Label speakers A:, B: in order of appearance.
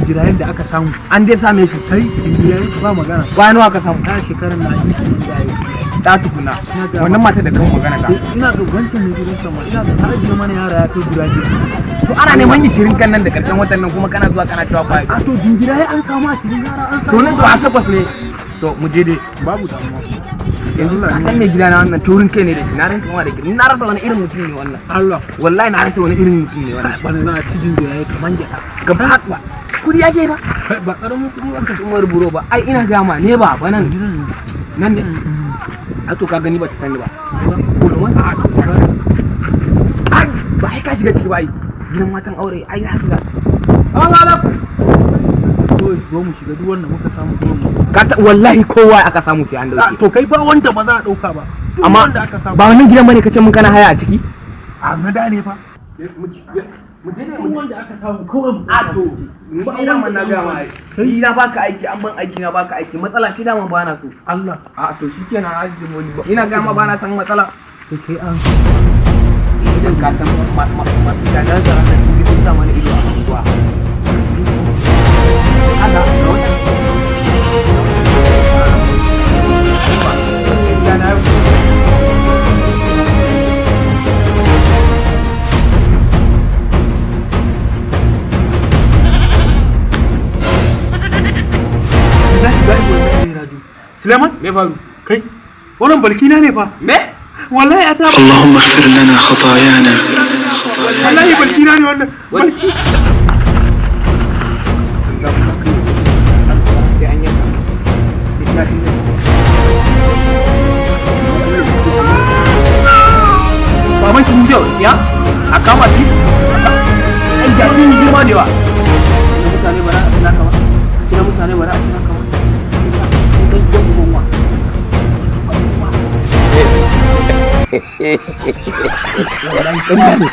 A: Jinjirayen da aka samu.
B: An dai same shi.
A: Kai, jinjirayen ba magana.
B: Ba nawa ka samu?
A: Ta shekarar na yi su da yi.
B: Ta tukuna. Wannan mata da kan magana ka.
A: Ina ga wancan ne gidan sama, ina ga ta ajiye mana yara ya kai guda biyar.
B: To ana neman 20 kan nan da karshen watan nan, kuma kana zuwa kana cewa ba.
A: A to, jinjiraye an samu 20, yara an
B: To
A: samu.
B: nan to a takwas ne. To mu je dai.
A: Babu damuwa.
B: Yanzu ka san mai gidana wannan taurin kai ne da shi, na rantsa ma da girma. Na rasa wani irin mutum ne wannan.
A: Allah.
B: Wallahi na rasa wani irin mutum ne wannan.
A: Bana za a ci jinjiraye kaman gyaɗa.
B: Gaba ba. Kudi ake ba.
A: Kai, ba ƙaramin kuɗi aka ci.
B: Umar buro ba. Ai ina gama ne ba ba nan.
A: Gidan ne.
B: Nan ne. A to ka gani ba ta sani ba. Ko a to ai ba ai ka shiga ciki ba ai. Gidan matan aure ai za shiga.
A: Assalamu alaikum. To zo mu shiga, duk wanda muka samu zo mu.
B: Ka ta wallahi kowa aka samu sai an dauke.
A: To kai, ba wanda ba za a ɗauka ba. Duk
B: Amma
A: wanda aka samu.
B: ba wannan gidan bane kace mun kana haya a ciki?
A: A na da ne fa.
B: Mu je.
A: Duk wanda aka samu kawai mu.
B: A to ni dai daman na gaya ma ai. Ni na baka aiki, an ban aiki, na baka aiki, matsala ce daman ba na so.
A: Allah.
B: A to shikenan, aji ina gaya ma ba na san matsala.
A: To kai an.
B: Idan ka san masu jami'an tsaron nan sun bi sun sa mana ido a unguwa. Haka ga wannan. Gida na yau.
A: Suleiman,
B: Me faru?
A: kai, wannan balkina ne fa.
B: Me?
A: Wallahi a ta.
C: اللهم اغفر لنا خطايانا.
A: Wallahi balkina ne wannan.
B: Wani. Sai an yanka. Littafin nan. Baban shi yau ya a kama shi. Ai jaki ni girma da yawa. Na mutane ba za a ci naka ba. Ci na mutane ba za a ci naka ba. Dan gidan uban wa. Wallahi ƙarya ne.